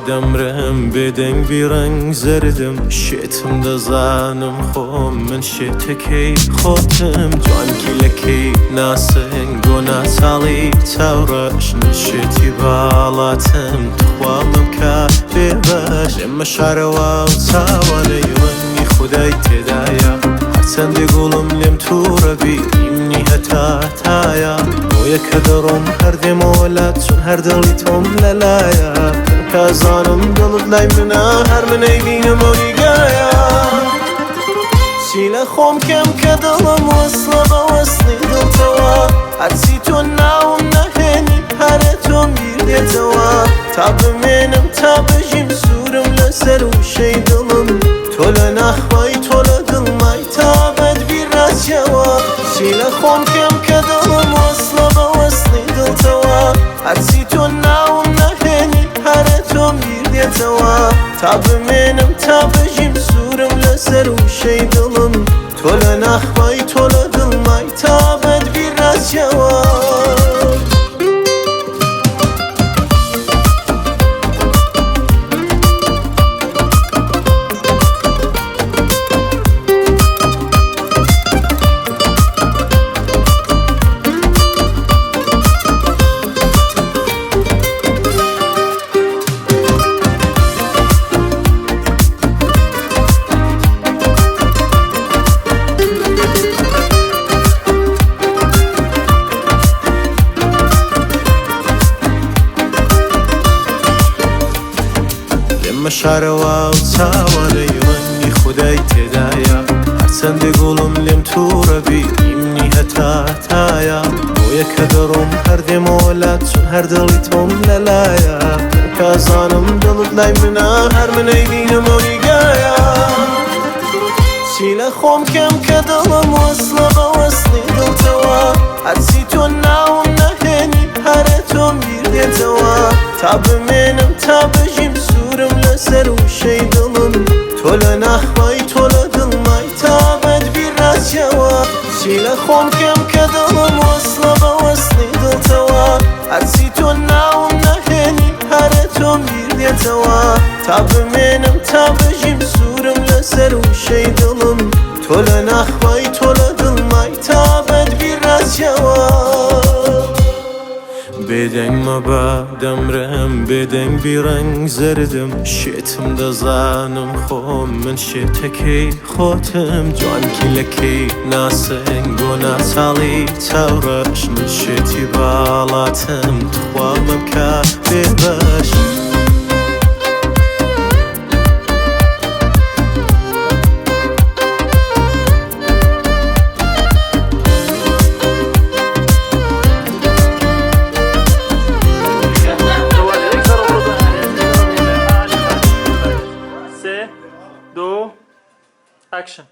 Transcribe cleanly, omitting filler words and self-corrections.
دەمرم بێدەنگ بی ڕەنگ زەردم شێتم دەزانم خۆم من شێتەکەی خۆتم جوانکی لەکەی ناسنگ گۆ ناچاڵی چاوڕەش من شێتی باڵاتم تخوا مەمکە بێبەش لێم مەشارەوە و چاوانەی ڕەنگی خودای تێدایە هەرچەندێ گوڵم لێم تووڕە بی منی هەتا تایە بۆیە کە دەڕۆم هەر دێمەوە لات چون هەر دڵی تۆم لەلایە کازانم دڵت لای منە هەر منەی بینم و نیگایە چی لە خۆم کەم کە دڵم وەسڵە بە وەسڵی دڵتەوە هەرچی تۆ ناوم نەهێنی هەرە تۆم بیر دێتەوە تا بمێنم تا بژیم سوورم لەسەر وشەی دڵم تۆ لە ناخمای تۆ لە دڵمای تا بەد بیر ناچیەوە چی لە خۆم کەم کە دڵم وەسڵە بە وەسڵی دڵتەوە هەرچی تۆ ناوم نەهێنی هەرە تۆم بیر دێتەوە تا بمێنم تا بژیم سوورم لەسەر وشەی دڵم تۆ لە ناخمای تۆ لە دڵمای تا بەد بیر ناچیەوە. لێم مەشارەوە و چاوانەی ڕەنگی خودای تێدایە هەرچەندێ گوڵم لێم تووڕە بی منی هەتا تایە بۆیە کە دەڕۆم هەر دێمەوە لات چون هەر دڵی تۆم لەلایە کازانم دڵت لای منە هەر منەی بینم و نیگایە چی لە خۆم کەم کە دڵم وەسڵە بە وەسڵی دڵتەوە هەرچی تۆ ناوم نەهێنی هەرە تۆم بیر دێتەوە تا بمێنم تا بژیم سوورم لەسەر وشەی دڵم تۆ لە ناخمای تۆ لە دڵمای تا بەد بیر ناچیەوە چی لە خۆم کەم کە دڵم وەسڵە بە وەسڵی دڵتەوە هەرچی تۆ ناوم نەهێنی هەرە تۆم بیر دێتەوە تا بمێنم تا بژیم سوورم لەسەر وشەی دڵم تۆ لە ناخمای تۆ لە دڵمای تا بەد بیر ناچیەوە. بێدەنگ مەبە دەمرم بێدەنگ بی ڕەنگ زەردم شێتم دەزانم خۆم من شێتەکەی خۆتم جوانکی لەکەی ناسنگ گۆ ناچاڵی چاوڕەش من شێتی باڵاتم تخوا مەمکە بێبەش. سێ دوو ئەکشن.